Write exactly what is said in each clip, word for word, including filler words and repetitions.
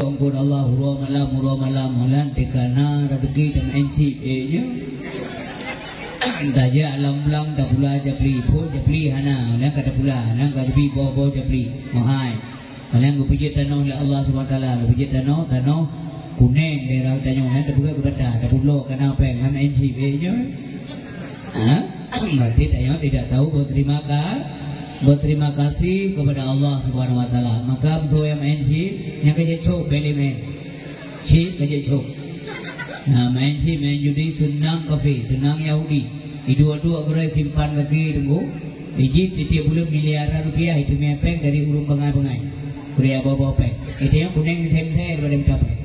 Eungkôt Allah, uroe malam, uroe malam, holan teuka na raseuki tameu'en chip, eh, nyoe. Tajak lam blang, tapula japli, phôn japli hana, holan ka tapula, holan ka geubri boh-boh japli. Meuhai. Holan geupeujeuet tanoh lé Allah Subhanahu Wa Taala, geupeujeuet tanoh, tanoh kuneng daerah tanyoe, holan tapeugöt keu gata, tapeubloe ka na péng, tameu'en chip, eh, nyoe. Ha? Berarti tanyoe tidak tahu berterima ka-, berterima kasih kepada Allah Subhanahu Wa Taala. Maka beutôi nyang meu'en chip, nyang ka jicok beli meu'en. Chip ka jicok. Nah, meu'en chip, meu'en judi, seunang kafé, seunang Yahudi. Idua-dua gurée simpan kaki tunggu. Iji tiep-tiep buleuen miliaran rupiah, itu mie péng dari ureuëng bangai-bangai. Kuria bawa-bawa péng. Itu nyang kuneng misai-misai daripada minta péng.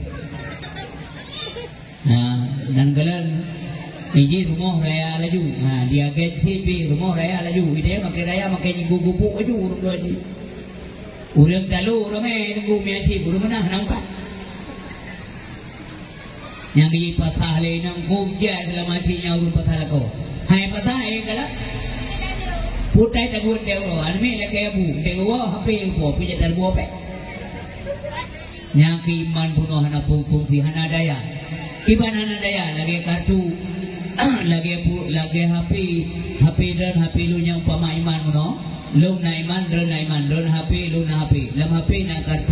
Nah, nan galon iji rumoh raya laju. Nah, di agen chip pi rumoh raya laju. Ide makai raya makai nyigu gubuk laju ureuëng dua chip. Ureuëng talo ramé nunggu mie chip, ureuëng meunah nampak. Nyang geuyue pasah lé inong kum jai seulama chip nyang ureuëng pasah lakoe. Hai pasah, eh, galak. Putai tagun dek uroe, aneuk miet lakée abu, dek uroe H P upo, pijak tarbuah pék. Nyang keu iman bunoe hana fungsi, hana daya. Kiban hana daya, lagée kartu, lagée pu-, lagée H P, H P droen, H P lôn nyang umpama iman bunoe. Lôn na iman, droen na iman, droen H P, lôn na H P. Lam H P na kartu.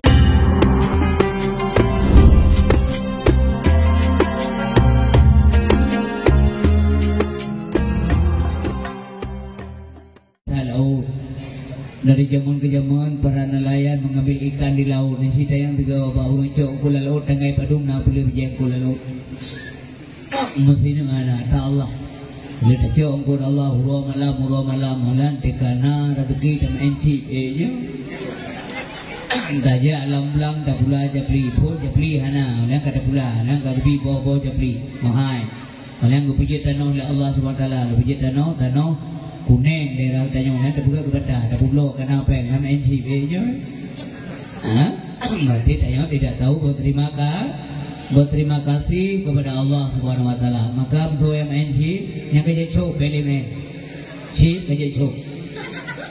Laôt. Dari jameun keu jameun, para nelayan mengambil ikan di laut. Nyan cit nyang teuga bak ureuëng cok eungkôt lam laôt, tanggai padum na peuleueh bijéh eungkôt lam laôt. Meusineuk hana, ta Allah. Lé tacok eungkôt Allah, uroe malam, uroe malam, holan teuka na raseuki tameu'en chip, eh, nyoe. Tajak lam blang, tapula japli, phôn japli hana, holan ka tapula, holan ka geubri boh-boh japli. Meuhai. Holan geupeujeuet tanoh lé Allah Subhanahu Wa Taala, geupeujeuet tanoh, tanoh kuneng daerah tanyoe, holan tapeugöt keu gata, tapeubloe ka na péng, tameu'en chip, eh, nyoe. Ha? Berarti tanyoe tidak tahu berterima ka-, berterima kasih kepada Allah Subhanahu Wa Taala. Maka beutôi nyang meu'en chip, nyang ka jicok beli meu'en. Chip ka jicok.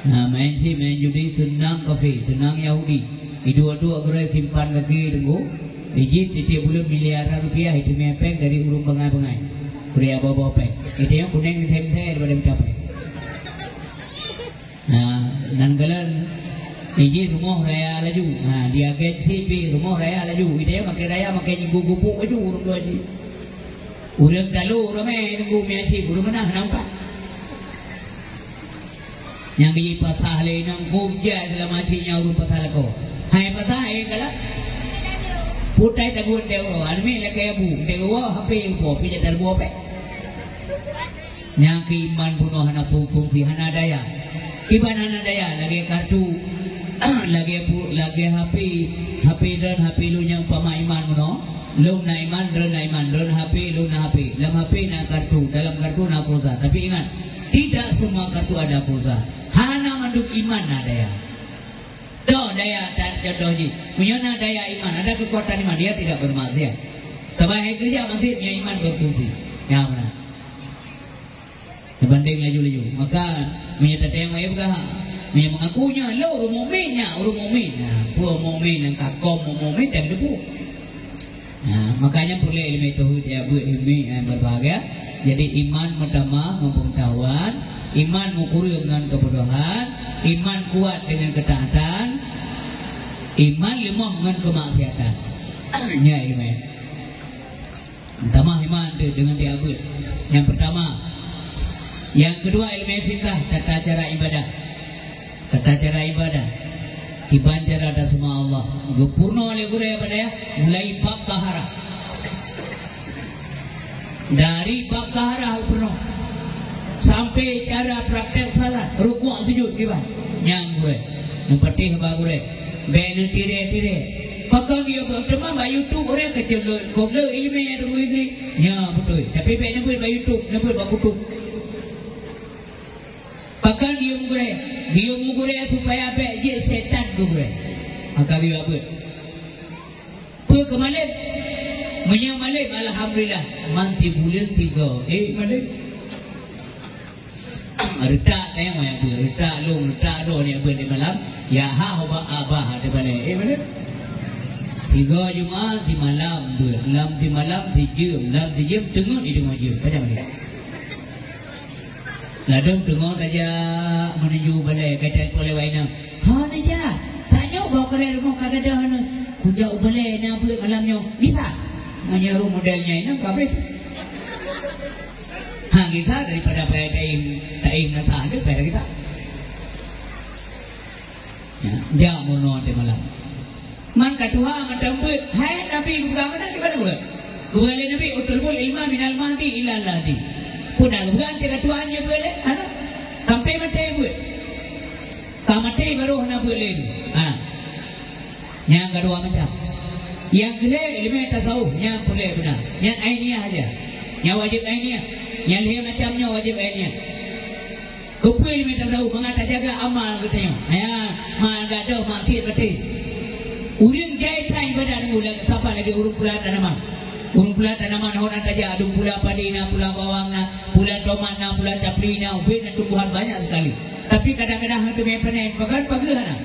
Nah, meu'en chip, meu'en judi, seunang kafé, seunang Yahudi. Idua-dua gurée simpan kaki tunggu. Iji tiep-tiep buleuen miliaran rupiah, itu mie péng dari ureuëng bangai-bangai. Kuria bawa-bawa péng. Itu nyang kuneng misai-misai daripada minta péng. Nah, nan galon iji rumoh raya laju. Nah, di agen chip pi rumoh raya laju. Ide makai raya makai nyigu gubuk laju ureuëng dua chip. Ureuëng talo ramé nunggu mie chip, ureuëng meunah nampak. Nyang geuyue pasah lé inong kum jai seulama chip nyang ureuëng pasah lakoe. Hai pasah, eh, galak. Putai tagun dek uroe, aneuk miet lakée abu, dek uroe H P upo, pijak tarbuah pék. Nyang keu iman bunoe hana fung-, fungsi, hana daya. Kiban hana daya, lagée kartu, lagée pu-, lagée H P, H P droen, H P lôn nyang umpama iman bunoe. Lôn na iman, droen na iman, droen H P, lôn na H P. Lam H P na kartu, dalam kartu na pulsa. Tapi ingat, tidak semua kartu ada pulsa. Hana mandum iman na daya. Toh daya ta-, contoh jih. Meunyoe na daya iman, ada kekuatan iman, dia tidak bermaksiat. Tapi hai keureuja maksiat, nyan iman berfungsi. Ya, beuna. Dibanding laju-laju. Maka, meunyoe tateueng wahé peugah, meunyoe mengaku nyan, lo ureuëng mukmin nyan, ureuëng mukmin. Nah, peue mukmin nyang ka kong mukmin dan debu. Nah, makanya peureulée ileumé tauhid ya, buet ileumé nyang berbahagia. Jadi, iman meutamah ngon peungatahuan, iman meukureueng ngon keubodohan, iman kuat dengan ketaatan, iman leumoh ngon kemaksiatan. Nyan ileumé. Tamah iman tu dengan dia buet. Yang pertama. Yang kedua, ilmu fikah, tata cara ibadah. Tata cara ibadah. Kiban cara taseumaah Allah. Geupurno lé gurée ibadah, mulai bab taharah. Dari bab taharah geupurno. Sampai cara praktek salat, rukuk sujud kiban. Nyang gurée. Neupatéh bak gurée. Bék neutirée-tirée. Pakon geuyue beuet teuma bak YouTube ureuëng keucil lôn, kok lôn ileumé nyang teungui gri. Nya beutôi. Tapi bék neubeuet bak YouTube, neubeuet bak kutub. Pakon geuyue meugurée? Geuyue meugurée supaya bék jeuet setan geugurée. Maka geuyue beuet. Peue keu malem? Meunyoe malem, alhamdulillah, man sibuleuen sigoe. Eh, malem. Reutak tayong nyang beuet, reutak lông, reutak droe nyang beuet di malam, ya ha ubak abah di balée. Eh, mana? Tiga Jumat simalam beuet, lam simalam sijeuem, lam sijeuem teungeut di teungoh jeuem. Padahai lé. Ladôm teungoh tajak menuju balai, ka telepon lé wak inong. "Ho neujak, saat nyoe boh keureuh rumoh ka gadôh nyoe. Kujak u balai na beuet malam nyoe." Gisa. Meunyoe model nyan inong ka beuet. Ha, gisa daripada payah taim, taim na sah, daripada gisa. Ya, jak meunoe teuh malam. Man ka tuha mantong beuet, hai Nabi geupeugah meunan, kiban beuet. Geupeugah lé Nabi, "Utlubul ilma minal mahdi ilal lahdi." Peue na geupeugah, teuka tuha nyoe beuet lé, hana. Sampai maté beuet. Ka maté barô hana beuet lé. Ha. Nyang keudua macam. Nyang keulhèe ileumèe tasawuf, nyang peureulèe beuna. Nyan ainiah saja. Nyang wajéb ainiah. Nyang lhèe macam nyoe wajéb ainiah. Keupeue ileumèe tasawuf? Mangat tajaga amal geutanyoe. Ya, mangat gadôh maksiet baté. Ureueng jai that ibadat nyoe sapat lagèe ureueng pula tanaman. Ureueng pula tanaman, ho na tajak, dum pula padi na, pula bawang na, pula tomat na, pula capli na, ubé na, tumbuhan banyak sekali. Tapi kadang-kadang hana teumè panen, pagan pageue hana.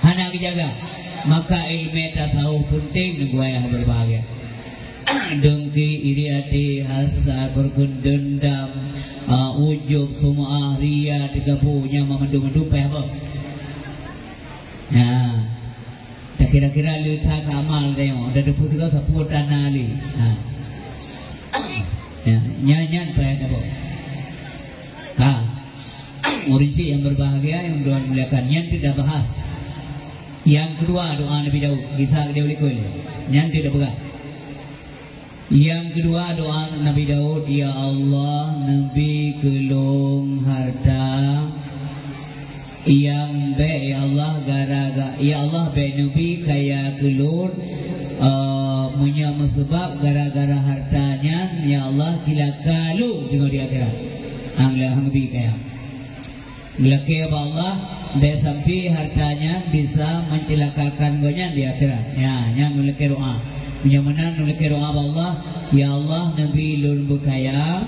Hana geujaga. Maka ileumèe tasawuf peunteng, neuguai haba berbahagia. Dengki, iri até, hasad, berkeudendam, a, ujub, sum'ah, ria, teugabu, nyan mandum-mandum payah boh. Ya. Takira-kira le that keu amal tanyoe, dan teupeu sigoe sapeue tan na lé. Ha. Ya, nyan, nyan payah taboh. Ha. Ureueng syik nyang berbahagia nyang Tuhan muliakan, nyan teuk tabahas. Nyang keudua doa Nabi Daud, kisah Nabi Daud likot lé. Nyan teuk tapeugah. Nyang keudua doa Nabi Daud, "Ya Allah, neubi keu lôn harta nyang bèk, ya Allah, gara-ga-, ya Allah, bèk neubi kaya keu lôn, eh, meunyoe meuseubab gara-gara harta nyan, ya Allah, cilaka lôn teungoh di akhirat." Hana lé hana neubi kaya. Geulakèe bak Allah, bèk sampoe harta nyan bisa meucilakakan gobnyan di akhirat. Ya, nyan geulakèe doa. Meunyoe meunan geulakèe doa bak Allah, "Ya Allah, neubi lôn beukaya,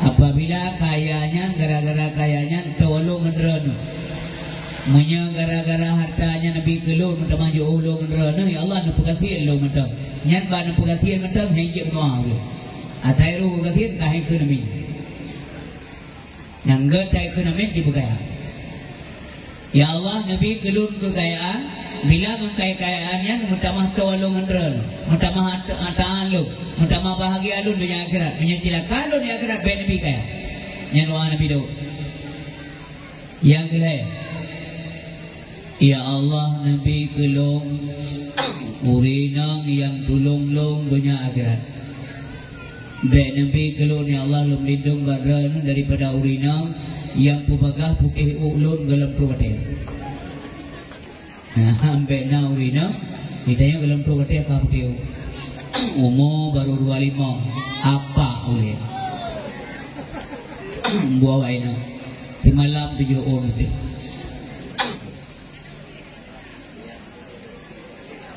apabila kaya nyan, gara-gara kaya nyan, tôh lôn ngon droeneuh. Meunyoe gara-gara harta nyan neubi keu lôn, meutamah jiôh lôn ngon droeneuh, ya Allah, neupeukasién lôn mantong." Nyan ban neupeukasién mantong, hèng jeuet meudoa ulôn. Asai roh geupeukasién, ka hèng keuneuk miet. Nyang gèt that keuneuk miet jipeukaya. "Ya Allah, neubi keu lôn keukayaan, bila ngon kaya-kayaan nyan meutamah tô lôn ngon droeneuh, meutamah at-, ataan lôn, meutamah bahagia lôn donya akhirat. Meunyoe cilaka lôn di akhirat, bèk neubi kaya." Nyan doa Nabi Daud. Nyang keulhèe, "Ya Allah, neubi keu lôn ureueng inong nyang tulông lôn donya akhirat. Bèk neubi keu lôn, ya Allah, lôn lindông bak droeneuh daripada ureueng inong nyang peubagaih putéh ôk lôn goh lom trôk watèe." Bèk na ureueng inong, geutanyoe goh lom trôk watèe ka putéh ôk. Umu barô dua limong, apa ulèe. Buah wai na. Simalam tujoh ôn putéh.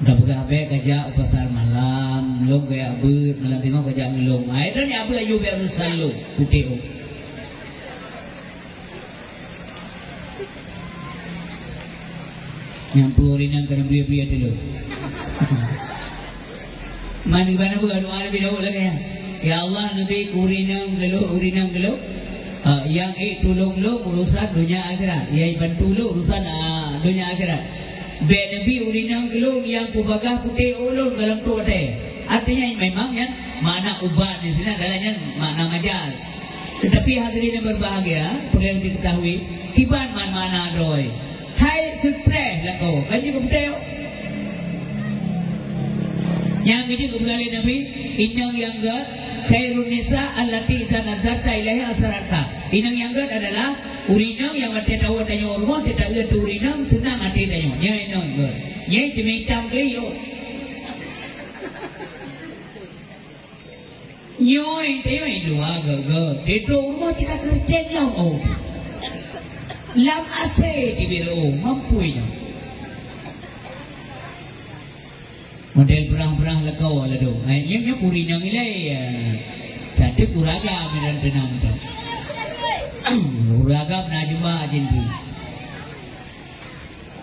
Dah peugah bèk kajak u pasar malam, lôn kajak beuet, malam teungoh kajak ngon lôn. Ai, dan jak beuet aju bèk urusan lôn, putéh ôk. Nyang peue ureueng inong keuneuk bri-bri ateueh lôn. Man, kiban na peue doa Nabi Daud lagèe nyan. "Ya Allah, neubi keu ureueng inong keu lôn, ureueng inong keu lôn, ah, nyang ék tulông lôn urusan donya akhirat, nyang bantu lôn urusan, ah, donya akhirat. Bèk neubi ureueng inong keu lôn nyang peubagaih putéh ôk lôn goh lom trôk watèe." Artinya, memang nyan makna ubat di sini adalah nyan makna majaz. Tetapi hadirin yang berbahagia, perlu yang diketahui, kiban man makna droe. Hai seutreh lakoe, kan jeuet keu putéh ôk. Nyang geujeuet keu peugah lé Nabi, inong nyang gèt, "Khairun nisa allati idza nazarta ilaiha sararta." Inong nyang gèt adalah ureueng inong nyang watèe tawoe tanyoe u rumoh, teuta-eu ateueh ureueng inong, seunang até tanyoe. Nyan inong gèt. Nyan ceumeutang geuh. Nyoe, nyoe dua gèt-gèt. Di trôk rumoh cit ka keureuteng lom, oh. Lam asèe tibèe, oh, mampu nyoe. Model brah-brah lakoe ladôm. Eh, nyoe, nyoe kuri nyang ilèe, eh. Satu kuraga medan tenang tu. Kuraga na jumpa jin tu.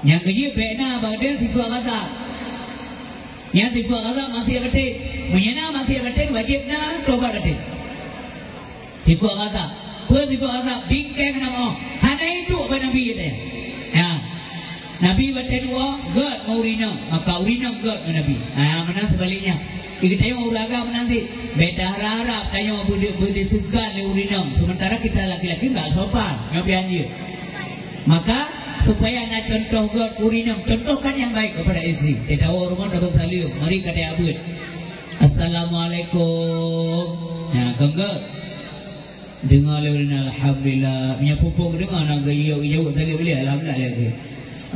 Nyang keujeuet bèk na bak geutanyoe sifeuet ghadab. Nyan sifeuet ghadab maksiat batin. Meunyoe na maksiat batin, wajéb na tobat batin. Sifeuet ghadab. Peue sifeuet ghadab? Bingkai keunan meu'oh. Hana iduek bak Nabi geutanyoe. Ya. Nabi watèe du'oe gèt ngon ureueng inong, maka ureueng inong gèt ngon Nabi. Ha, meunan seubaliknya. Di geutanyoe ureueng agam meunan cit. Bèk taharap-harap tanyoe beudi-, beudisungkan lé ureueng inong, sementara kita laki-laki enggak sopan. Nyoe pian jeuet. Maka, supaya na contoh gèt keu ureueng inong, contohkan yang baik kepada istri. Teuh tawoe rumoh tabeuet saleuem, mari ka tajak beuet. "Assalamualaikum." Nyan, kon gèt. Deungö lé ureueng inong, "Alhamdulillah." Meunyoe peue-peue geudeungö, na geuyue-yue saleuem lé, "Alhamdulillah," lé geuh.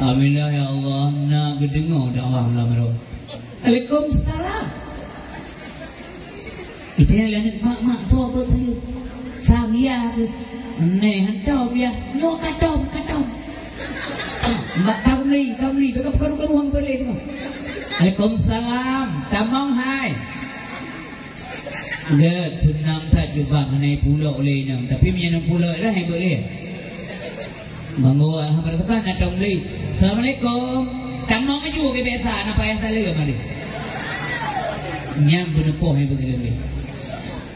"Alhamdulillah, ya Allah, na geudeungö dak Allah, alhamdulillah." "Waalaikumsalam." Itu yang lain, "Mak, mak, soe beuet saleuem?" "Sam, ya keuh." "Neh, hantom ya." "Nyoe katom, katom." "Mak, kameuli, kameuli, bèk karu-karuan beuet lé tu." "Waalaikumsalam. Tamong hai." Gèt, seunang that jubang hana ipulok lé inong, tapi meunyoe neupulok dah hebat lé. Bango, alhamdulillah, kan datang beli. "Assalamualaikum." Tamong laju ke biasa, na payah saleuem lé. Nyan beuneupoh hebat lé.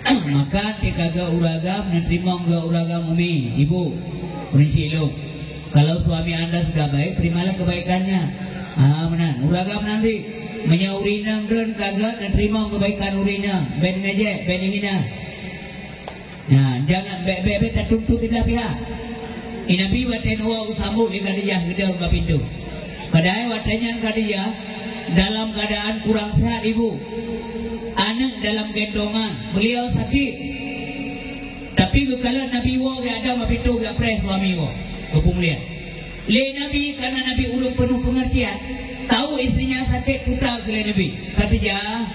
Maka teuka gèt ureueng agam, neuteurimong gèt ureueng agam umi, ibu, prinsip lôn. Kalau suami anda sudah baik, terimalah kebaikannya. Ah, meunan. Ureueng agam meunan cit. Meunyoe ureueng inong droen ka gèt, neuteurimong kebaikan ureueng inong. Bèk neungejek, bèk neuhina. Nah, jangan bèk, bèk, bèk tatuntut siblah pihak. Nabi watèe neuwoe geusambot lé Khadijah geudong bak pintoe. Padahai watèe nyan Khadijah dalam keadaan kurang sehat, ibu. Aneuk dalam gendongan, beliau sakit. Tapi geukalon Nabi woe, geuadong bak pintoe, geupreh suami woe. Geupeumulia. Lé Nabi, karena Nabi ureueng penuh pengertian, tahu istrinya sakit, peugah keu lé Nabi, "Khadijah,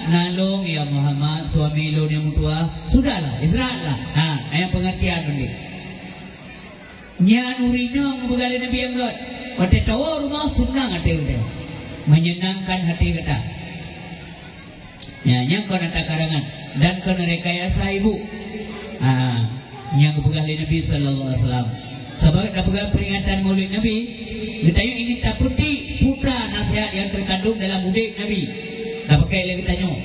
nalong ya Muhammad, suami lôn nyang meutuah, sudahlah, istirahatlah." Ha, nyang pengertian Nabi. Nyan ureueng inong geupeugah lé Nabi nyang gèt. Watèe tawoe rumoh, seunang até geutanyoe. Menyenangkan hati gata. Ya, nyan kon ata karangan dan kon rekayasa ibu. Ha, nyang geupeugah lé Nabi sallallahu alaihi wasallam. Sabab tapeugah peringatan Maulid Nabi, geutanyoe ingin tapeutik putra nasihat yang terkandung dalam udép Nabi. Tapakai lé geutanyoe.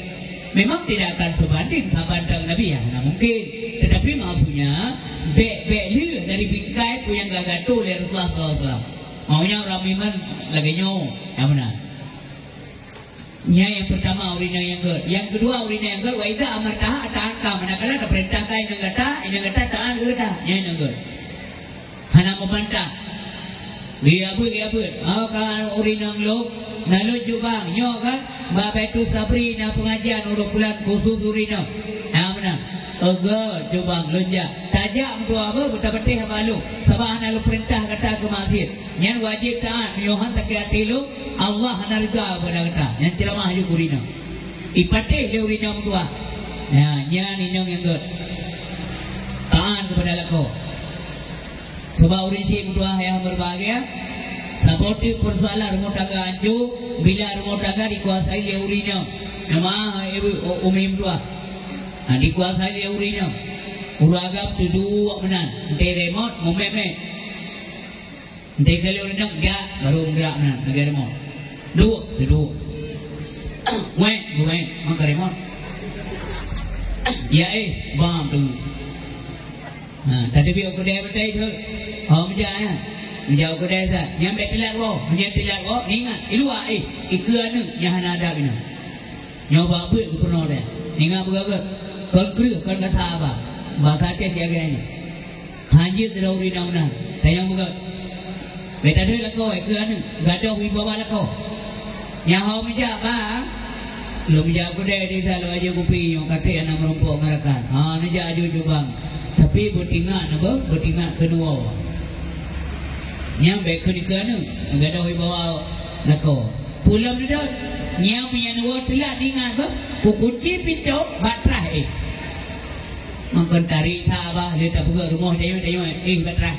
Memang tidak akan sebanding saban deungon Nabi, ya, hana mungkin. Tetapi maksudnya, bèk, bèk lheueh dari bingkai peue nyang geugato lé Rasulullah sallallahu alaihi wasallam. Maunya ureueng meuiman lagèe nyoe, nyang meunan. Nyan nyang peurtama ureueng inong nyang gèt. Nyang keudua ureueng inong nyang gèt, "Wa idza amartaha ata'atka." Manakala tapeurintah inong gata, inong gata taát keu gata. Nyan inong gèt. Hana meubantah. Geuyue beuet, geuyue beuet. Oh, ka ureueng inong lôn, na lôn jubang. Nyoe kan, bak Baitus Sabri na peungajian uroe bulan khusus ureueng inong. Nyang meunan. Oh, gèt jubang, lôn jak. Tajak meutuah beuh, beutapatéh haba lôn. Sabab hana lôn peurintah gata keu maksiet. Nyan wajéb taát, meunyoe han sakét até lôn, Allah hana rida keupada gata. Nyan ceuramah laju keu ureueng inong. Ipatéh lé ureueng inong meutuah. Ya, nyan inong nyang gèt. Taát keupada lakoe. Sabab ureueng syik meutuah nyang berbahagia, saboh teuk persoalan rumoh tangga hanco, bila rumoh tangga dikuasai lé ureueng inong. Nyang meu'ah, ibu, u-, umi meutuah. Ha, dikuasai lé ureueng inong. Ureueng agam teuduek meunan, teurimot, meumet-met. Enteuk kali ureueng inong jak, baru meugerak meunan, lagèe remote. Duek, duek. Wek, wek, maka remote. Ya, eh, bam tu. Ha, tateubiet u keudè batèe tu. Oh, meujak, ya. Meujak u keudè sa. Nyan bèk teulat woe. Meunyo teulat woe, ingat, i luwa, eh, ikeue aneuk nyang hana adab inong. Nyoe bak beuet geupeureunoe lé. Ingat beugèt-gèt. Kon kreueh, kon gata haba. Basa Aceh siaga nyoe. Hanjeuet sidroe ureueng inong meunan. Tanyong beugèt. Bèk tadeuh lakoe, ikeue aneuk. Gadôh wibawa lakoe. Nyan ho meujak, bang. Lôn meujak keudè di sa lôn ajoe kupi nyoe, ka trép hana meurumpok ngon rakan. Ha, neujak ajoe jubang. Tapi beutingat na beuh, beutingat keunoe. Nyan bèk kheun ikeue aneuk. Gadôh wibawa lakoe. Peue lom neudon, nyan meunyo neuwoe teulat, ingat beuh, kukunci pintoe bak traih éh. Mangkon tarék that bah, lé tapeugah rumoh tayue-tayue éh bak traih.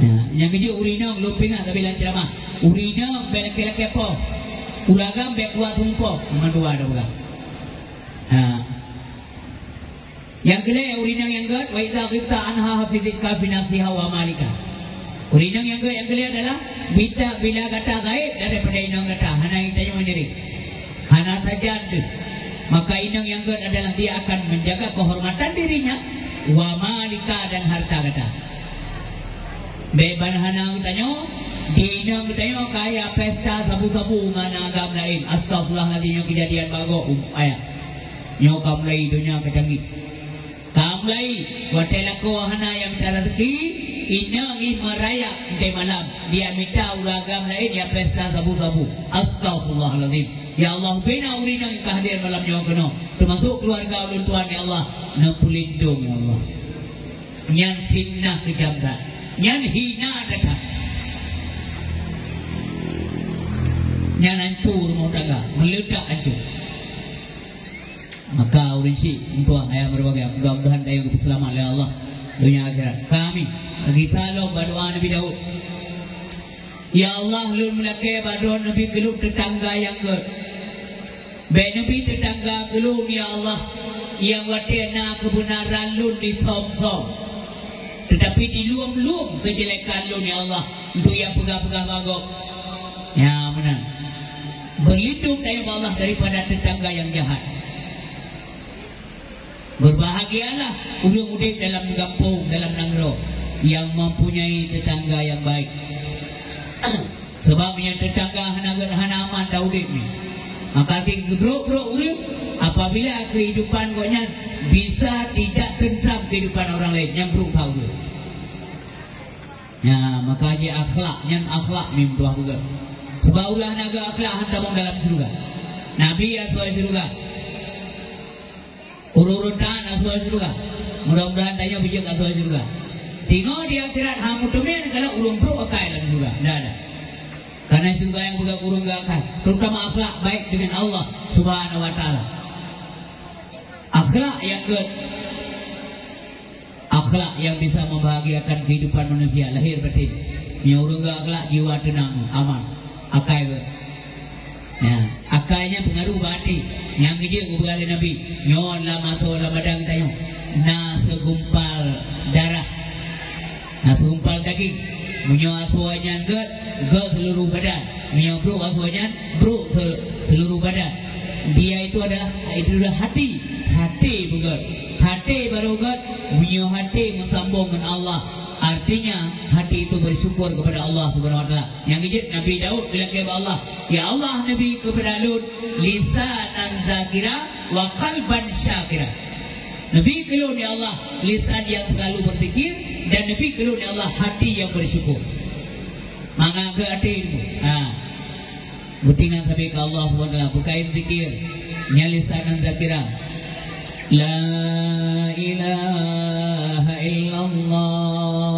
Ya, nyang keujeuet ureueng inong lôn peuingat sabe lam ceuramah. Ureueng inong bèk lakèe-lakèe poh. Ureueng agam bèk kuat seumeung poh. Mandua tapeugah. Ha. Nyang keulhèe, ureueng inong nyang gèt, "Wa idza ghibta anha hafizatka fi nafsiha wa malika." Ureueng inong nyang gèt nyang keulhèe adalah, Bila, bila gata gaéb daripada inong gata, hana geutanyoe diri. Hana sajan deuh. Maka inong nyang gét adalah dia akan menjaga kehormatan dirinya, wa malika, dan harta gata. Bék ban hana geutanyoe, di inong geutanyoe kaya pesta sabu-sabu ngon agam laén. Astagfirullahalazim, nyoe kejadian bagoe, um, ayah. Nyoe ka mulai donya ka canggih. Ka mulai, watée lakoe hana nyang mita raseuki, inong jih meurayak watée malam. Dia mita ureuëng agam laén nyang pesta sabu-sabu. Astagfirullahalazim. Ya Allah, bina ureuëng inong nyang ka hadir malam nyoe keunoe, teumasok keuluwarga ulôn tuan, ya Allah, neupeulindong, ya Allah. Nyan fitnah keujam that. Nyan hina that. Nyan hancô rumoh tangga, meuledak hancô. Maka ureuëng syik, meutuah, ayah meureubagia, mudah-mudahan tanyoe geupeuseulamat lé Allah donya akhirat. Kami, gisa lom bak doa Nabi Daud. Ya Allah, lôn meulakée bak droe neubi keu lôn teutangga nyang gét. Bék neubi teutangga keu lôn, ya Allah, nyang watée na keubeunaran lôn disöm-söm, teutapi dilom-lom keujelekan lôn, ya Allah, untuk nyang peugah-peugah bak gob. Ya, meunan. Beulindong tanyoe bak Allah daripada teutangga nyang jahat. Berbahagialah ureuëng udeb dalam gampông, dalam nanggroe, nyang mempunyai teutangga nyang baik. Sabab nyang teutangga hana gét, hana aman taudeb nyan. Maka si geudrok-drok ureuëng, apabila kehidupan gobnyan bisa tidak tentram kehidupan orang lain, nyan brok that ureuëng. Ya, maka jih akhlak, nyan akhlak meutuah beugét. Sebab ulah naga akhlak han tamong dalam syeuruga. Nabi asoe syeuruga. Ureuëng-ureuëng taat asoe syeuruga. Mudah-mudahan tanyoe beujeuet asoe syeuruga. Singoh di akhirat han meuteumé kalau ureuëng brok akai lam syeuruga. Ndak ada. Karena syeuruga nyang beugét ureuëng gét akai, terutama akhlak baik dengan Allah Subhanahu wa Taala. Akhlak nyang gét. Akhlak nyang bisa membahagiakan kehidupan manusia lahir batin. Meunyoe ureuëng gét akhlak, jiwa teunang, aman. Akai gét. Ya, akai nyan peungaruh bak até. Nyang geujeuet geupeugah lé Nabi, nyoe lam asoe lam badan geutanyoe na segumpal darah, na segumpal daging. Meunyoe asoe nyan gét, gét seluruh badan. Meunyoe brok asoe nyan, brok se-, seluruh badan. Dia itu adalah, itu adalah hati. Hati beugét. Hati baru gét. Meunyoe hati meusambong ngon Allah, artinya hati itu bersyukur kepada Allah Subhanahu wa Taala. Nyang geujeuet Nabi Daud geulakée bak Allah, "Ya Allah, neubi keupada lôn lisanan zakira wa qalban syakira." Neubi keu lôn, ya Allah, lisan yang selalu berzikir, dan neubi keu lôn, ya Allah, hati yang bersyukur. Mangat gét até ilmu. Ha. Beutingan sabe keu Allah Subhanahu wa Taala, beukaén zikir, nyan lisanan zakira. La ilaha illallah.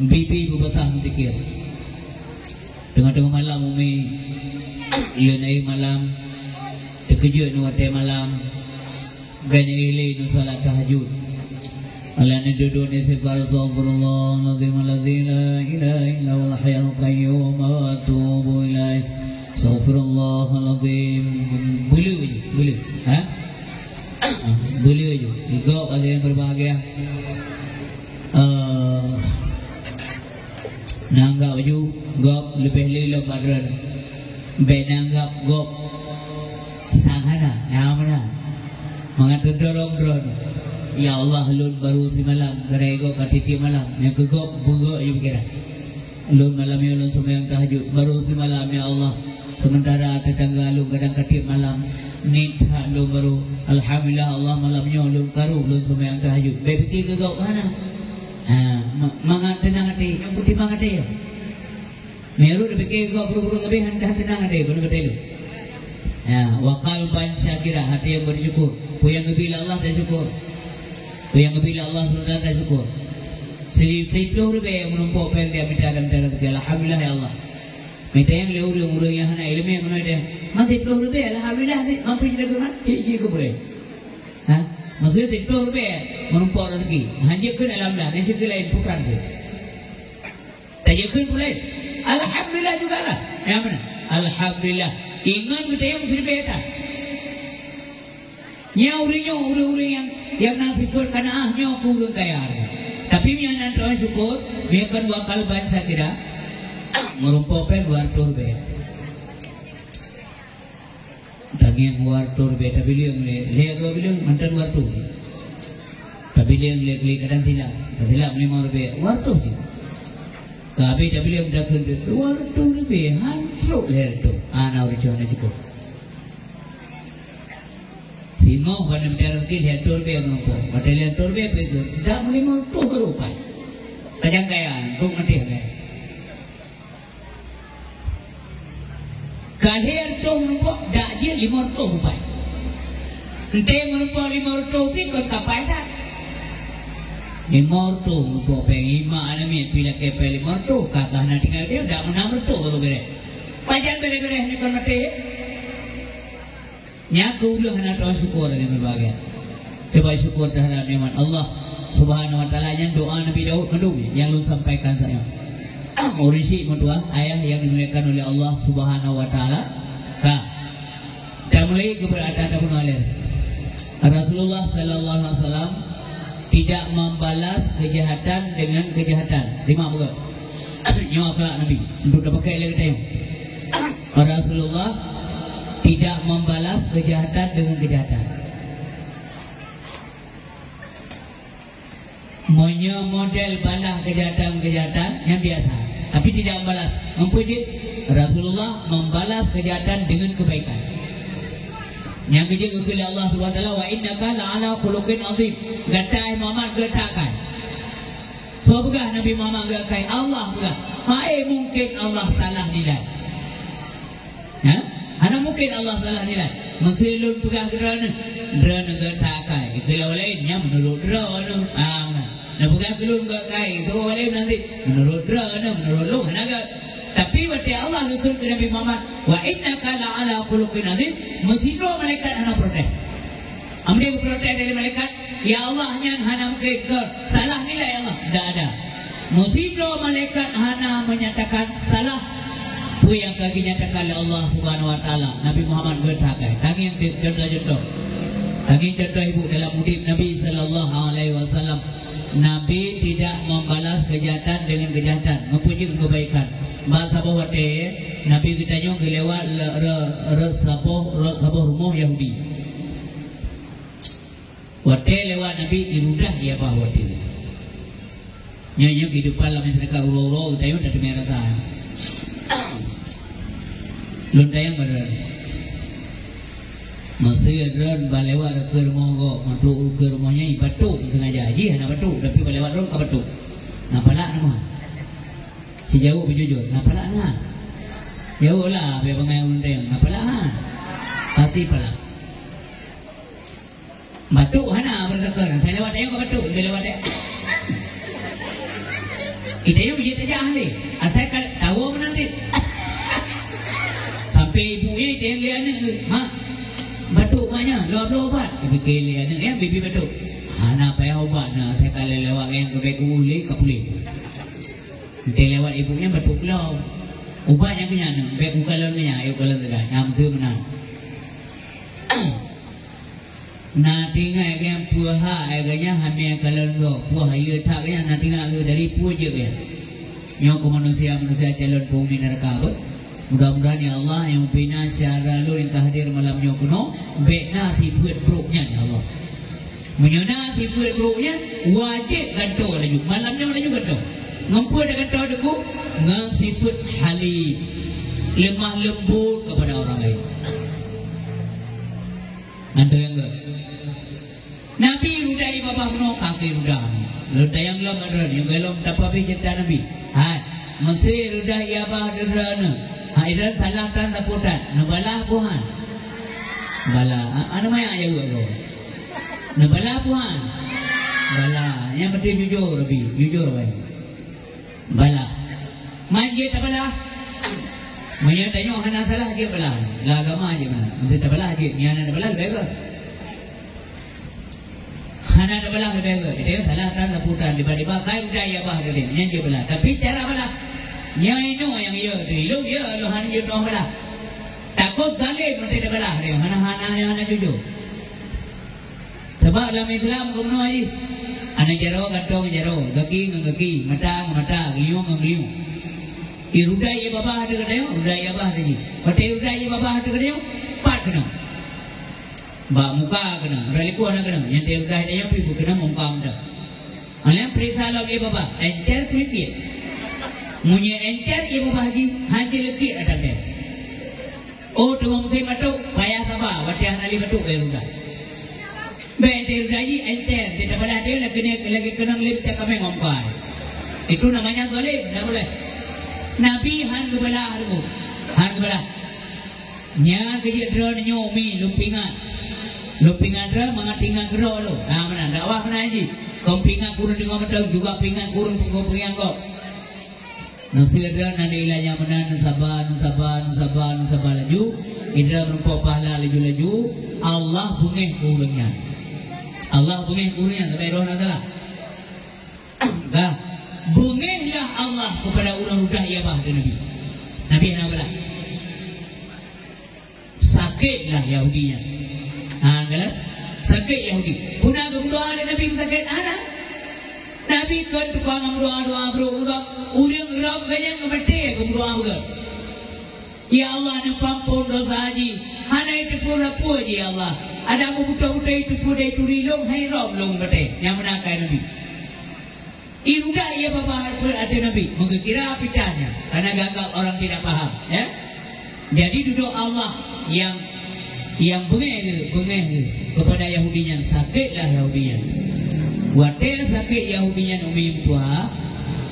Bibi beubasah ngon zikir. Teungoh-teungoh malam umi, leunaéh malam, teukeujot ngon watée malam. Ban ilée neusalat tahajud. Ala neududoe neuistighfar, "Astaghfirullahalazim alladzi la ilaha illa huwal hayyul qayyum wa atubu ilaih. Astaghfirullahalazim." Beuleu ju, beuleu. Ha? Beuleu ju. Di gob ada yang berbahagia. Eh, neuanggab ju gob leubeh lé lom bak droe. Bék neuanggab gob sang hana, nyang meunan. Mangat teudorong droe, "Ya Allah, lôn baru simalam, keureuna gob ka tiep-tiep malam." Nyang keu gob beugét ju pikiran. "Lôn malam nyoe lôn seumayang tahajud, baru simalam, ya Allah. Sementara tetangga lôn kadang ka tiep malam, niet that lôn baru. Alhamdulillah, Allah, malam nyoe lôn karu lôn seumayang tahajud." Bék pike keu gob hana. Ha, ma-, mangat teunang até, nyang peutimang até. Meunyoe rot pike gob brok-brok sabe, han, han teunang até, beuna beutôi lôn. Ya, wa qalban syakira, hati yang bersyukur. Peue nyang geubri lé Allah tasyukur. Peue nyang geubri lé Allah subhanahu wa taala tasyukur. Si-, siplôh ribèe meurumpok péng dia mita dan mita rezeki. Alhamdulillah ya Allah. Mita nyang lé ureueng-ureueng nyang hana ileumèe meunoe deh. Man siplôh ribèe, alhamdulillah, si mampu jijaga man, cit-cit keu boleh. Ha? Maksudnya siplôh ribèe meurumpok rezeki. Hanjeuet kheun alhamdulillah, dan jeuet keu laén, bukan kheun. Tajeuet kheun puléh. Alhamdulillah jugalah. Nyang meunan? Alhamdulillah. Ingat geutanyong siribèe that. Nyoe ureueng nyoe, ureueng-ureueng nyang, nyang na sifeuet kanaah nyoe keu ureueng kaya. Tapi meunyoe hana teusyukur, meunyoe kon wakal ban sakira, meurumpok péng dua reutôh ribèe. Tangieng dua reutôh ribèe, tabileung lé, lé dua bileung, mantong dua reutôh jih. Tabileung lé klik kadang silap, kadang silap limong ribèe, dua reutôh jih. Ka habéh tabileung takheun dua reutôh ribèe, han trok lhèe reutôh. Hana ureueng cok, hana cukup. Singoh bak neumita raseuki lhèe reutôh ribèe meurumpok. Watèe lhèe reutôh ribèe peugah, dak meulimong reutôh keu rupai. Tajang kaya, untuk maté kaya. Ka lhèe reutôh meurumpok, dak jeuet limong reutôh rupai. Enté meurumpok limong reutôh pih kon kapai that. Limong reutôh meurumpok péng, imak aneuk miet pih lakèe péng limong reutôh, ka ka hana tinggai, dak meunam reutôh baru bèrèh. Pajan bèrèh-bèrèh nyoe kon maté? Nyan keuh ureueng hana teusyukur lagèe nyan. Cuba syukur teuhadap nikmat Allah Subhanahu wa Taala. Nyan doa Nabi Daud mandum nyang lôn sampaikan saat nyoe. Ureueng syiek meutuah, ayah yang dimuliakan oleh Allah Subhanahu wa Taala. Ka. Tamulai keu beurata tabunoe lé. Rasulullah sallallahu alaihi wasallam tidak membalas kejahatan dengan kejahatan. Simak beugöt. Nyoe akhlak Nabi untuk tapakai lé geutanyoe. Rasulullah tidak membalas kejahatan dengan kejahatan. Meunyoe model balas kejahatan-kejahatan nyang biasa, tapi tidak membalas. Meupeujiet, Rasulullah membalas kejahatan dengan kebaikan. Nyang geujeuet geukheun lé Allah Subhanahu wa Taala, "Wa innaka la'ala khuluqin azim." Gata, hai Muhammad, geutak akai. Soe peugah Nabi Muhammad geuakai? Allah peugah. Hai, mungkin Allah salah nilai. Ha? Hana mungkin Allah salah nilai. Meusé lôn peugah keu droeneuh, droeneuh geutak akai. Keu lôn laén, nyan meunurot droeneuh. Ah, meunan. Neupeugah keu lôn geuakai, keu lôn laén nanti, meunurot droeneuh, meunurot lôn, hana gèt. Tapi watèe Allah geukheun keu Nabi Muhammad, "Wa innaka la'ala khuluqin azim," meusidroe malaikat hana protes. Amri geuprotes dari malaikat, "Ya Allah, nyan hana mungkin, keu salah nilai Allah." Tidak ada. Meusidroe malaikat hana menyatakan salah peue nyang ka geunyatakan lé Allah Subhanahu wa Taala. Nabi Muhammad geutak akai. Tangieng contoh-contoh. Tangieng contoh ibu dalam udép Nabi sallallahu alaihi wasallam. Nabi tidak membalas kejahatan dengan kejahatan, meupeujiet kebaikan. Bak saboh watèe, Nabi geutanyoe geulewat le-, re-, re-, saboh, re-, saboh rumoh Yahudi. Watèe lewat Nabi, irudah ie bah watèe. Nyoe, nyoe kehidupan lam masyarakat uroe-uroe, geutanyoe dak teumé rasa. Lôn tanyong bak droeneuh. Meusé droeneuh ba lewat keu rumoh gob, meunurot keu rumoh nyan batuk sengaja. Jih hana batuk, tapi ba lewat droeneuh ka batuk. Na palak na meuhan? Sijaweueb beujujur, na palak na? Jaweueb lah, biar bangai ureueng tanyong, na palak ha? Pasti palak. Batuk hana beureusakan. Asai lewat tanyong ka batuk, dia lewat tanyong. Itanyong jih tajak lé. Asai ka tawa meunan cit. Sampai ibu nyan itanyong lé aneuk, "Mak, batuk mak nyan, lôn bloe ubat." Dipike lé aneuk nyan, bibi batuk. Hana payah ubat na, asai ka lewat nyan, ka bèk kueh lé, ka puléh. Entah lewat ibu nyan batuk keulong. Ubat nyan keu nyan, bèk kukalon keu nyan, ayo kalon teuga. Nyan beutôi meunan. Na teuingat geuh peue hak geuh nyan hamé kalon gob, peue hayeue that geuh nyan na teuingat geuh dari peue jeuet geuh nyan. Nyoe keu manusia-manusia calon penghuni neuraka beuh. Mudah-mudahan ya Allah nyang pina syedara lôn nyang ka hadir malam nyoe keunoe, bèk na sifeuet brok nyan ya Allah. Meunyoe na sifeuet brok nyan, wajéb gantoe laju. Malam nyoe laju gantoe. Ngon peue tagantoe Teungku? Ngon sifeuet halim, lemah lembut kepada orang lain. Nyan teuh nyang gèt. Nabi rudah ie babah bunoe, ka keu rudah. Lôn tanyong lom, adoe, nyang goh lom tapeuhabéh ceurita Nabi. Hai, meusé rudah ie babah droeneuh. Hai, droeneuh salah tan sapeue tan. Neubalah peue han? Balah. A-, aneuk manyak jaweueb lom. Neubalah peue han? Balah. Nyang penting jujur, Abi. Jujur, wai. Balah. Man jeuet tabalah. Meunyoe tanyoe hana salah, jeuet balah. Lam agama jeuet meunan. Meusé tabalah jeuet, meunyoe hana tabalah, leubeh gèt. Hana tabalah, leubeh gèt. Tanyoe salah tan sapeue tan, tiba-tiba kai rudah ie babah tadi. Nyan jeuet balah. Tapi cara balah, nyan inoe nyang ie tadi. Lôn ie, lôn hana jeuet teuh balah. Takot zalim nanti tabalah dia. Hana, hana, hana, hana jujur. Sabab lam Islam keunoe jih, Aneuk jaroe gantoe ngon jaroe, gaki ngon gaki, mata ngon mata, geulinyueng ngon geulinyueng. Irudai ié babah ateueh geutanyoe, rudai ié babah ateueh jih. Watèe irudai ié babah ateueh geutanyoe, pat keunong. Bak muka keunong, rot likot hana keunong. Nyang teuirudai tanyoe pih beukeunong muka mantong. Alah, peuriksa lom ié babah, encer peulikot. Meunyoe encer ié babah jih, han jeuet likot atra teuh. Oh, teungoh musém batuk, payah saba, watèe hana lé batuk bèk rudai. Bèk teuh rudai jih encer, di tabalah teuh lagèe, lagèe keunong lé meucakaméng ngon muka. Itu namanya zalim, tak boleh. Nabi han geubalah teungku. Han geubalah. Nyan keuh jeuet droeneuh nyoe umi, lôn peuingat. Lôn peuingat droe mangat teuingat keudroe lôn. Nah, meunan dakwah meunan jih. Kon peuingat kureueng teungoh mantong, juga peuingat kureueng peungiang gob. Neusiet droe na di iéleumé meunan, neusaba, neusaba, neusaba, neusaba laju. Indra meurumpok pahala laju-laju. Allah beungéh keu ureueng nyan. Allah beungéh keu ureueng nyan, sabe roh na salah. Dah, beungéhlah Allah kepada ureueng rudai ié babah ateueh Nabi. Nabi hana balah. Sakét lah Yahudi nyan. Ha, galak? Sakét Yahudi. Peue na geumeudoa lé Nabi sakét? Hana. Nabi kon tukang meudoa-doa brok juga. Ureueng rab ganyang geumaté geumeudoa beugét. Ya Allah, neupeuampon dosa jih. Hana jiteupeue sapeue jih, ya Allah. Adak meubeutôi-beutôi jiteupeue dari turi lôn, hai rab lôn geumaté. Nyang meunan akai Nabi. Irudai ié babah ateueh Nabi, meugeukira pitanya, karena gagap orang tidak paham, ya. Jadi dudoe Allah yang, yang beungéh geuh, beungéh geuh kepada Yahudi nyan, sakét lah Yahudi nyan. Watèe sakét Yahudi nyan umi meutuha,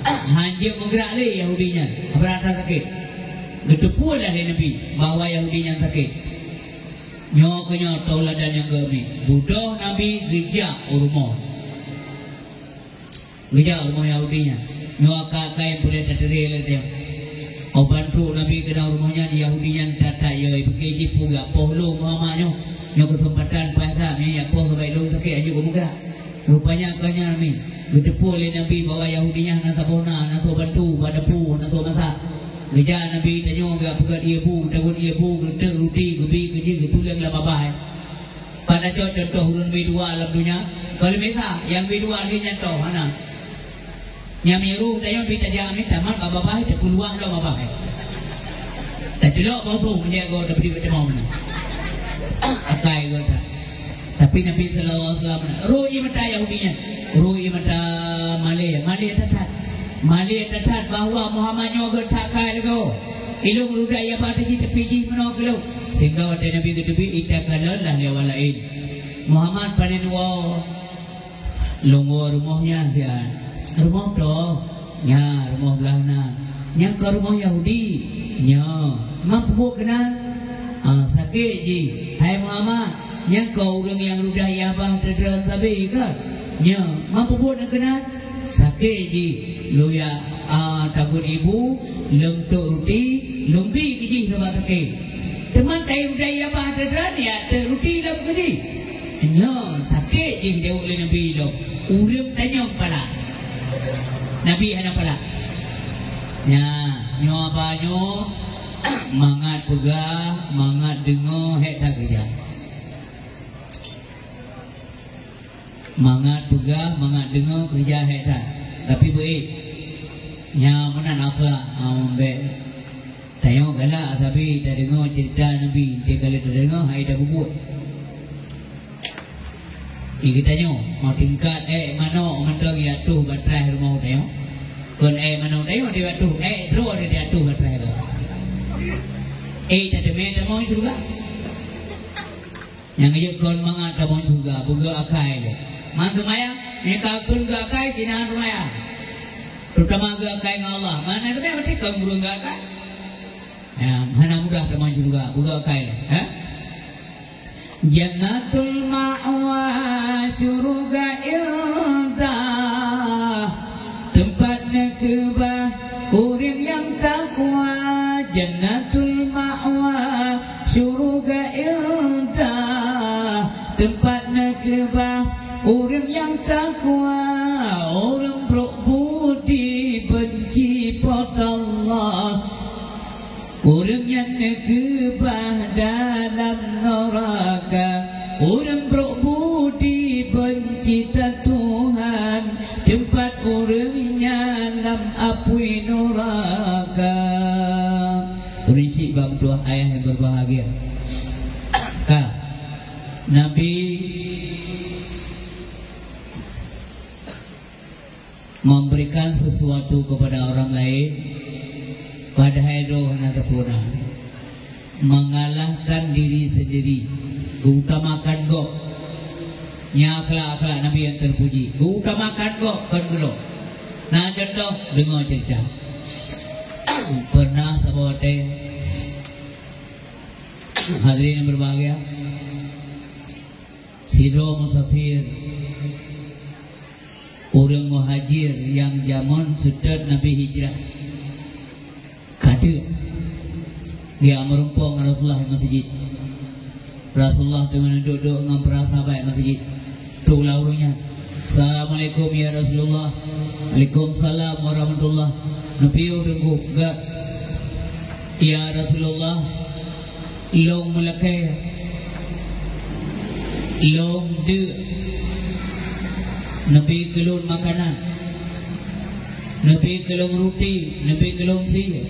han jeuet meugerak lé Yahudi nyan, beurata sakét. Geuteupeue lah lé Nabi bahwa Yahudi nyan sakét. Nyoe keuh nyoe tauladan nyang geuh mi. Beudôh Nabi geujak u rumoh. Geujak u rumoh Yahudi nyan. Nyoe akai-akai nyang peureulèe tateurie lé teuh. Óh ban trok Nabi keunan u rumoh nyan, Yahudi nyan that-that yo, ipike jih peue geuh poh lôn Muhammad nyoe. Nyoe keuseumpatan paih that, meunyo jak poh sabe lôn sakét, ayo kamoe gerak. Rupanya kon nyan mi. Geuteupeue lé Nabi bahwa Yahudi nyan hana saboh na, hana soe bantu, bak dapu, hana soe masak. Geujak Nabi tanyoe geupeugöt ié bu, geutanggôt ié bu, geuteuk ruti, geubi keu jih, geutuleueng lam babah. Pat tacok cuntoh ureueng bi dua lam donya? Kon leumbih sa, nyang bi dua lheueh nyan toh hana. Nyang meunyoe tanyoe bi tajak mi tamat bak babah, tapeuluah lom babah. Tateulok bosong meunyoe goe tabri bak teumom na. Akai goe that. Tapi Nabi sallallahu alaihi wasallam, rhot ié mata Yahudi nyan, rhot ié mata malèe, malèe that-that. Malèe that-that bahwa Muhammad nyoe geutak kai lagoe. Ilôn rudai ié babah jih tapi jih meunoe keu lôn. Sehingga watèe Nabi geuteubiet, ita kalon lah lé awak laén. Muhammad panen woe. Lôn woe rumoh nyan siat. Rumoh toh? Nyan rumoh blah nan. Nyan kon rumoh Yahudi? Nyoe. Man peubuet keunan? Ah, sakét jih. Hai Muhammad, nyan kon ureueng nyang rudai ié babah teudroe sabe kan? Nyoe. Man peubuet keunan? Sakét jih. Lôn jak, ah, tanggôt ié bu, lôn teuk ruti, lôn bi keu jih sabab sakét. Teuma kayém rudai ié babah teudroe, jak teuk ruti lom keu jih. Nyoe sakét jih jaweueb lé Nabi lom. Ureueng tanyong palak. Nabi hana palak. Nyan, nyoe haba nyoe, mangat peugah, mangat deungoe, hék that keureuja. Mangat peugah, mangat deungoe, keureuja hék that. Tapi beuék. Nyan meunan akhlak, ha, bèk. Tanyoe galak sabe tadeungoe ceurita Nabi, teuka lheueh tadeungoe hai tapeubuet. Di geutanyoe, 'oh tingkat ék manok mantong jak toh bak traih rumoh tanyoe. Kon ék manok tanyoe di bak toh, ék droe di jak toh bak traih rumoh. Ék tateumé tamong syeuruga. Nyang jeuet kon mangat tamong syeuruga, beugöt akai lé. Man seumayang, nyang ka kheun geuakai, cit na seumayang. Terutama geuakai ngon Allah. Mana seumayang berarti kon ureueng geuakai. Ya, hana mudah tamong syeuruga, beugöt akai lé, ha? Jannatul ma'wa, syeuruga indah. Teumpat neukeubah ureueng nyang takwa, jannatul ma'wa, syeuruga indah. Teumpat neukeubah ureueng nyang takwa, ureueng brok budi beunci Po teu Allah. Ureueng nyan neukeubah dalam neuraka, ureueng brok budi beunci Po teu Tuhan. Bak meutuah ayah yang berbahagia. Ka, Nabi memberikan sesuatu kepada orang lain, padahai droe hana teupeu na. Mengalahkan diri sendiri, geuutamakan gob. Nyan akhlak-akhlak Nabi yang terpuji, geuutamakan gob kon keudroe. Na contoh, deungoe cerita. Pernah saboh watèe, hadirin yang berbahagia, sidroe musafir, ureueng muhajir nyang jameun seutôt Nabi hijrah, ka teuk geujak meurumpok ngon Rasulullah di masjid. Rasulullah teungoh duek-duek ngon para sahabat di masjid. Troklah ureueng nyan. "Assalamualaikum ya Rasulullah." "Waalaikumsalam warahmatullah." Neupiôh teungku, "Gèt, ya Rasulullah, lôn meulakèe, lôn deuk, neubi keu lôn makanan, neubi keu lôn ruti, neubi keu lôn sie.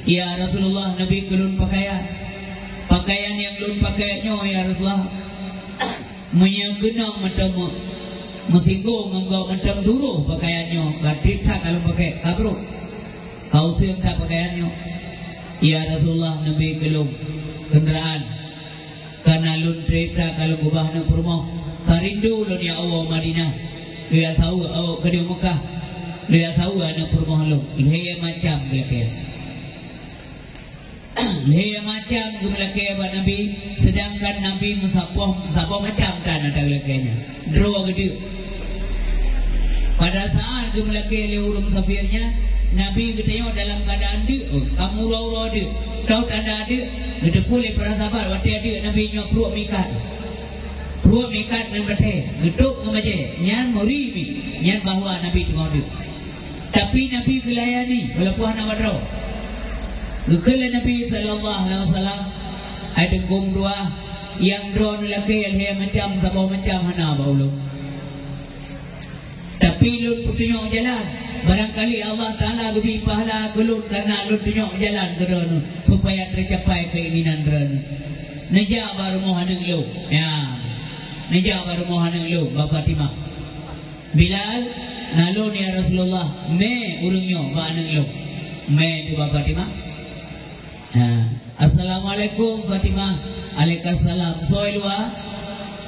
Ya Rasulullah, neubi keu lôn pakaian. Pakaian nyang lôn pakèe nyoe, ya Rasulullah, meunyoe keunong mantong meu-, meusinggong ngon gob mantong, duroh pakaian nyoe, ka trép that ka lôn pakèe, ka brôk, ka useueng that pakaian nyoe. Ya Rasulullah, neubi keu lôn keundaraan, kareuna lôn trép that ka lôn keubah aneuk peurumoh. Ka rindu lôn jak woe Madinah, lôn jak saweue, oh, keudéh Mekah, lôn jak saweue aneuk peurumoh lôn." Lhèe macam geulakèe. Lhèe macam geumeulakèe bak Nabi, seudangkan Nabi meusaboh, saboh macam tan ata geulakèe nyan. Droe geudeuk. Pada saat geumeulakèe lé ureueng musafir nyan, Nabi geutanyoe dalam keuadaan deuk, oh, ka meuuroe-uroe deuk. Toh tanda deuk, geuteupeue lé para sahabat watèe deuk Nabi nyoe pruet meuikat. Pruet meuikat ngon batèe, geutôb ngon bajèe, nyan meuri mi, nyan bahwa Nabi teungoh deuk. Tapi Nabi geulayani walaupun hana ba droe. Geukheun lé Nabi sallallahu alaihi wasallam, "Hai Teungku meutuah, nyang droeneuh lakèe lhèe macam saboh macam hana bak ulôn. Tapi lôn peutunyok jalan. Barangkali Allah Taala geubri pahala keu lôn kareuna lôn tunyok jalan keu droeneuh supaya teucapai keuinginan droeneuh." Neujak bak rumoh aneuk lôn. Ya. Neujak bak rumoh aneuk lôn, bak Fatimah. "Bilal, na lôn ya Rasulullah, mè ureueng nyoe bak aneuk lôn." Mè teuk bak Fatimah. Ha. "Assalamualaikum Fatimah." "Alaikumsalam." "Soe luwa?"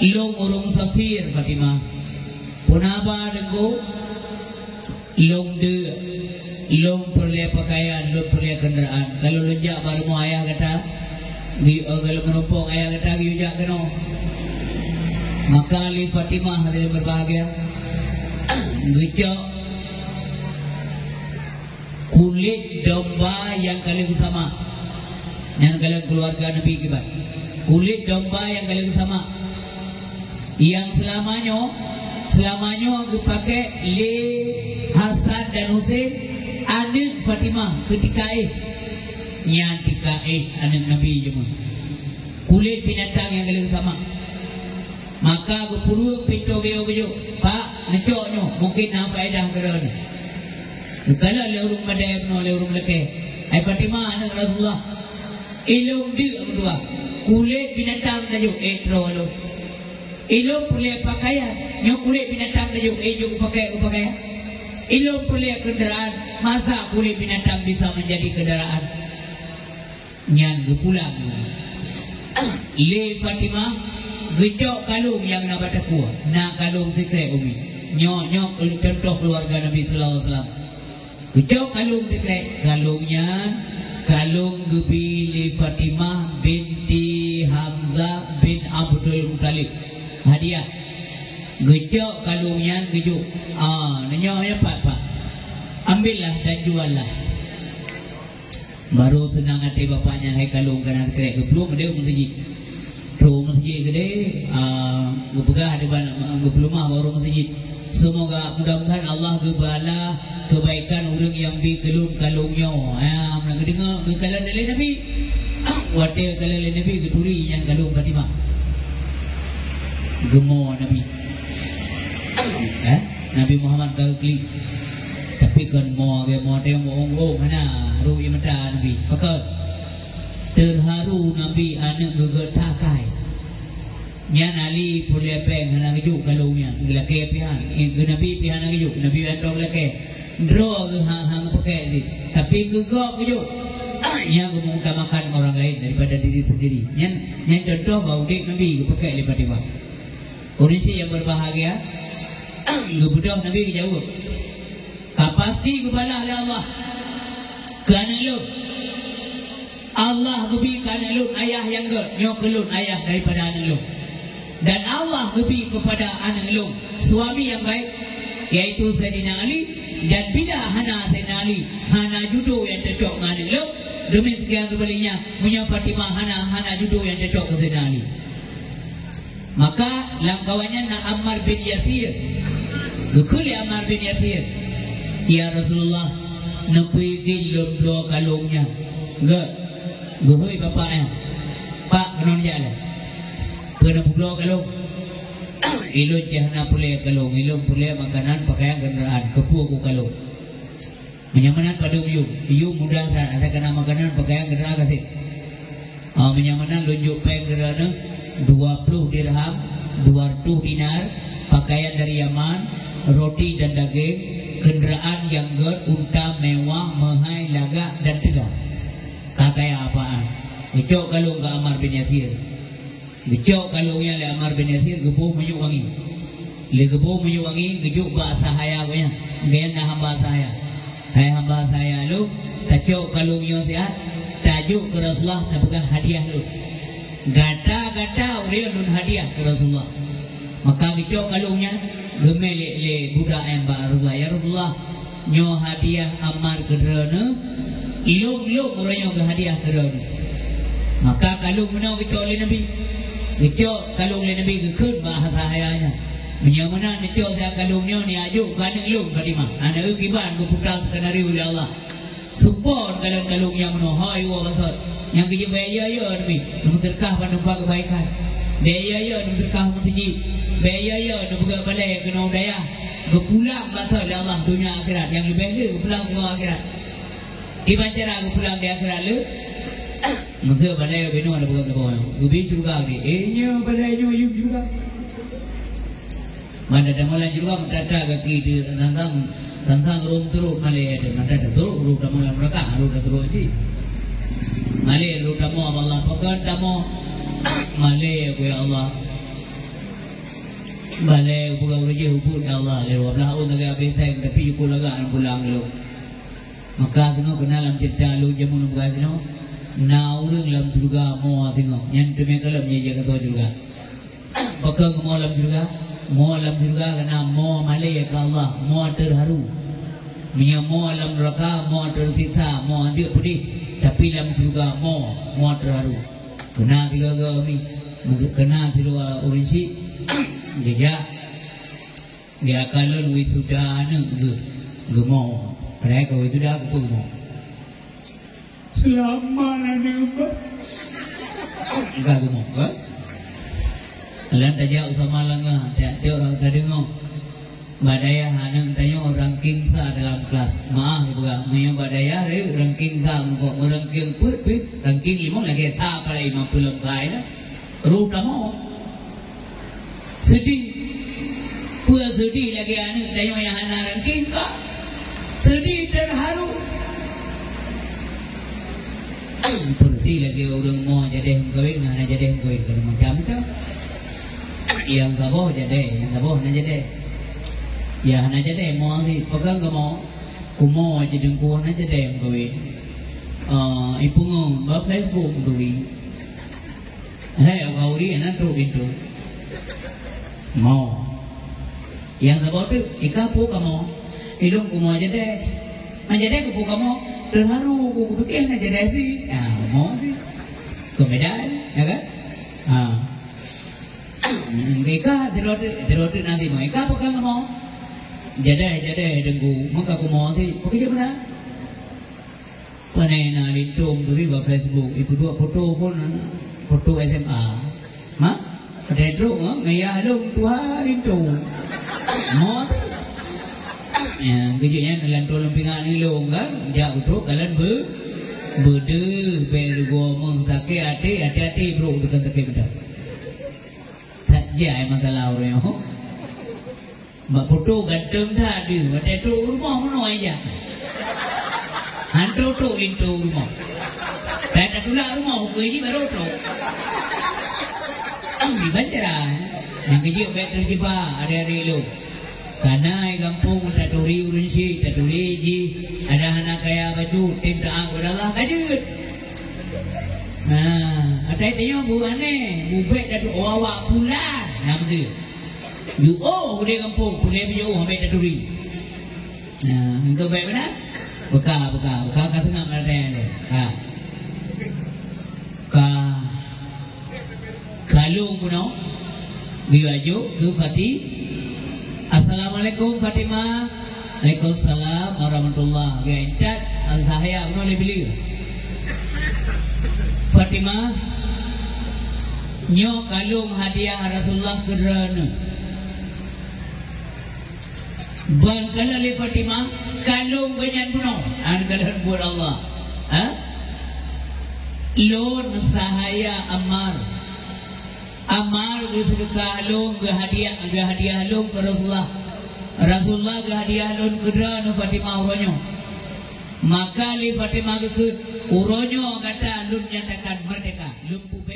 "Lôn ureueng musafir Fatimah." "Peue na ba Teungku?" "Lôn deuk, lôn peureulèe pakaian, lôn peureulèe keundaraan. Ka lôn jak bak rumoh ayah gata, geu-, eh, ka lôn meurumpok ayah gata geuyue jak keunoe." Maka lé Fatimah, hadirin berbahagia, geucok kulét domba nyang ka lheueh geusamak. Nyan golom keuluwarga Nabi kiban. Kulét domba nyang ka lheueh geusamak. Nyang seulama nyoe, seulama nyoe geupakèe lé Hasan dan Husein, aneuk Fatimah, keutika éh. Nyan tika éh aneuk Nabi jameun. Kulét binatang nyang ka lheueh geusamak. Maka geupeuruek pintoe geuyue geujok, "Pak, neucok nyoe, mungken na faedah keu droeneuh." Geukalon lé ureueng meudèe bunoe lé ureueng lakèe, "Hai Fatimah, aneuk Rasulullah, ilôn deuk meutuah, kulét binatang tajok éh droe lôn. Ilôn peureulèe pakaian, nyoe kulét binatang tajok éh jok geupakèe keu pakaian. Ilôn peureulèe keundaraan, masa kulét binatang bisa meunjadi keundaraan?" Nyan geupulang lé Fatimah, geucok kalông nyang na bak takue, na kalông sikrek umi. Nyoe, nyoe contoh keuluwarga Nabi sallallahu alaihi wasallam. Geucok kalông sikrek, kalông nyan kalông geubi lé Fatimah binti Hamzah bin Abdul Muthalib. Hadiah. Geucok kalông nyan geujok. Ah, nyoe, nyoe pat, Pak. Ambillah dan juallah. Barô seunang até bapak nyan, hai kalông ka na sikrek, geuplueng keudéh u meuseujid. Trok u meuseujid keudéh, a, geupeugah di ban, geupeuleumah bak ureueng meuseujid. Seumoga, mudah-mudahan Allah geubala keubaikan ureueng nyang bi keu lôn kalông nyoe. Ha, meunan geudeungoe, geukalon lé Nabi. Watèe geukalon lé Nabi, geuturi nyan kalông Fatimah. Geumo Nabi. Eh? Nabi Muhammad ka geuklik. Tapi kon mo lagèe mo teuh, mo ong-ong hana, rhot ie mata Nabi. Pakon? Teuharu Nabi aneuëk geuh-geuh takai. Nyan Ali peureulée péng hana geujok kalon nyan. Geulakée pih han. Eh, geuh Nabi pih hana geujok. Nabi mantong geulakée. Droe geuh ha-, hana geupakai cit. Tapi keu gob geujok. Nyang geumeutamakan orang lain daripada diri sendiri. Nyan, nyan contoh bahwa udeb Nabi geupakai lé Fatimah. Ureuëng syiek nyang berbahagia, geubeudôh Nabi geujaweueb, "Ka pasti geubalah lé Allah keu aneuëk lôn. Allah geubi keu aneuëk lôn ayah nyang gét, nyoe keu lôn ayah daripada aneuëk lôn. Dan Allah geubi kepada aneuëk lôn suami nyang baik, yaitu Saidina Ali, dan bila hana Saidina Ali, hana judo nyang cocok ngon aneuëk lôn. Demikian sebaliknya, meunyoe Fatimah hana, hana judo nyang cocok keu Saidina Ali." Maka lam kawan nyan na Ammar bin Yasir. Geukheun lé Ammar bin Yasir, "Ya Rasulullah, neupeuidhin lôn bloe kalon nyan." Gét, geuhôi bapak nyan, "Pak, keunoe jak lé. Peue neupeubloe kalon?" "Ilôn cit hana peureulée kalon, ilôn peureulée makanan, pakaian, kendaraan. Keupeue ku kalon?" "Meunyoe meunan padub yum?" "Yum mudah that, asai ka na makanan, pakaian, kendaraan, gasien." "Ah, meunyoe meunan lôn jok péng keu droeneuh dua ploh dirham, dua reutôh dinar, pakaian dari Yaman, roti dan daging, kendaraan nyang gét, unta mewah, meuhai, lagak dan teuga." Ka kaya apaan. Geucok kalon keu Ammar bin Yasir. Geucok kalon nyan lé Ammar bin Yasir, geuboh minyeuk wangi. Lé geuboh minyeuk wangi, geujok bak sahaya gobnyan. Gobnyan na hamba sahaya. "Hai hamba sahaya lôn, tacok kalon nyoe siat, tajok keu Rasulullah, tapeugah hadiah lôn. Gata-gata ureuëng lôn hadiah keu Rasulullah." Maka geucok kalon nyan, geumé lé, lé budak nyan bak Rasulullah, "Ya Rasulullah, nyoe hadiah Ammar keu droeneuh, lôn-lôn uroe nyoe geuhadiah keu droeneuh." Maka kalon meunoe geucok lé Nabi. Geucok kalon lé Nabi, geukheun bak sahaya nyan, "Meunyoe meunan neucok siat kalon nyoe, neujok keu aneuëk lôn Fatimah. Aneuëk kiban geuputa skenario lé Allah." Seupôt kalon-kalon nyang meunoe, hai woe bangsot. Nyang geujeuet bèk yo-yo neubi, neumeuseudeukah bak teumpat keubaikan. Bèk yo-yo neumeuseudeukah u meuseujid. Bèk yo-yo neupeugöt balèe keunoe u dayah. Geupulang bangsot lé Allah donya akhirat, nyang leubeh le geupulang keu akhirat. Kiban cara geupulang di akhirat le? Meuseu balèe binoe neupeugöt saboh nyoe. Geubi syeuruga geubi. Eh, nyoe balèe nyoe yum syeuruga. Mantong tamoe lam syeuruga, meutata gaki di tantang, tantang rhom trok malèe, mantong tatrok rhom tamoe lam neuraka, rhom tatrok jih. Malèe rhom tamoe bak Allah, pakon tamoe malèe, ya Allah. Balèe peugah ureueng jih ubit, ya Allah, lhèe dua blah thôn lagèe abéh seng, tapi yue lagak lam pulang lom. Maka singoh keunan lam ceurita lôn jameun lôn peugah singoh, na ureueng lam syeuruga mo singoh, nyan teumé kalon jih jak keu syeuruga. Pakon geumo lam syeuruga? Mo lam syeuruga keunan mo malèe keu Allah, mo teuharu. Meunyoe mo lam neuraka, mo teusiksa, mo anjeuk peudeh, tapi lam syeuruga mo, mo teuharu. Keunan sigoe-goe mi, keunan sidua ureueng syiek, geujak, geukalon wisuda aneuk geuh, geumo. Padahai ka wisuda, keupeue geumo? Seulamat aneuk, bah. Ka geumo, bah. Lôn tajak u Samalanga, tajak cok tadeungoe. Bak dayah aneuk tanyoe ranking sa dalam kelas. Maaf, ibu, meunyoe bak dayah rayeuk ranking sa, meurangking peuet pih, ranking limong lagèe sa, palai limong peuet lom sa, ya. Rhom tamoe. Seudeh. Peue seudeh lagèe aneuk tanyoe nyang hana ranking ka? Seudeh, teuharu. Peureusih lagèe ureueng mo jadèh meukawen ngon hana jadèh meukawen, ka macam tu. Nyang saboh jadèh, nyang saboh hana jadèh. Nyang hana jadèh mo sit, pakon geumo? Kumo jadèh, ku hana jadèh meukawen. Ah, ipeungon bak Facebook turi. Hai, ka uri, hana trok pintoe. Mo. Nyang saboh teuk, ika peue kamoe? Ilôn kumo jadèh. Hana jadèh keupeue kamoe? Teuharu ku, kupike hana jadèh sit. Ah, mo sit. Keu Medan, ya kan? Ah. Ika sidroe teuk, sidroe teuk na sit mo. Ika pakon kamoe? Jadèh, jadèh, Teungku. Meuka kumo sit. Pakon jeuet meunan? Pane na lintông turi bak Facebook, ipeuduek foto phôn, foto S M A. Ma? Padahai trok, ha? Ngayah lôn tuha lintông. Mo tu. Ya, geujak nyan lam tulông pingan ilông kan, jak utok kalon beu-, Beudeuh, bèk rugoe meuh sakét até, hati-hati brôk teuka sakét meunan. That jai masalah ureueng nyoe. Bak foto ganteng that deuh, watèe trôk u rumoh meunoe jak. Hantom trôk linto u rumoh. Dah tatulak rumoh, ukeue jih barô trôk. Iban cara, nyang keujeuet bèk teujeubak adik-adik lôn. Kana i gampông taturi ureueng syik, taturi jih, adak hana kaya bacut, tem taat keupada Allah ka jeuet. Nah, atai tanyoe bu aneh, bu bèk taduek awak pulan, na beutôi. Jiôh udeb gampông, peureulèe jiôh, bèk taturi. Nah, engkau bèk meunan? Beuka, beuka, beuka ka seungab maté lé. Ha. Ka Kalông bunoe, geuyue jok keu Fati-, "Assalamualaikum, Fatimah." "Waalaikumsalam warahmatullah." Geuyue intat, "Al-Sahaya bunoe lé bileue." "Fatimah, nyoe kalông hadiah Rasulullah keu droeneuh." Ban kalon lé Fatimah, kalông geuh nyan bunoe. An kalon buet Allah. Ha? Lôn Sahaya Ammar. Ammar geuseudeukah lôn, geuhadiah, geuhadiah lôn keu Rasulullah. Rasulullah geuhadiah lôn keu droeneuh Fatimah uroe nyoe. Maka lé Fatimah geukheun, "Uroe nyoe gata lôn nyatakan meurdeka, lôn pu-"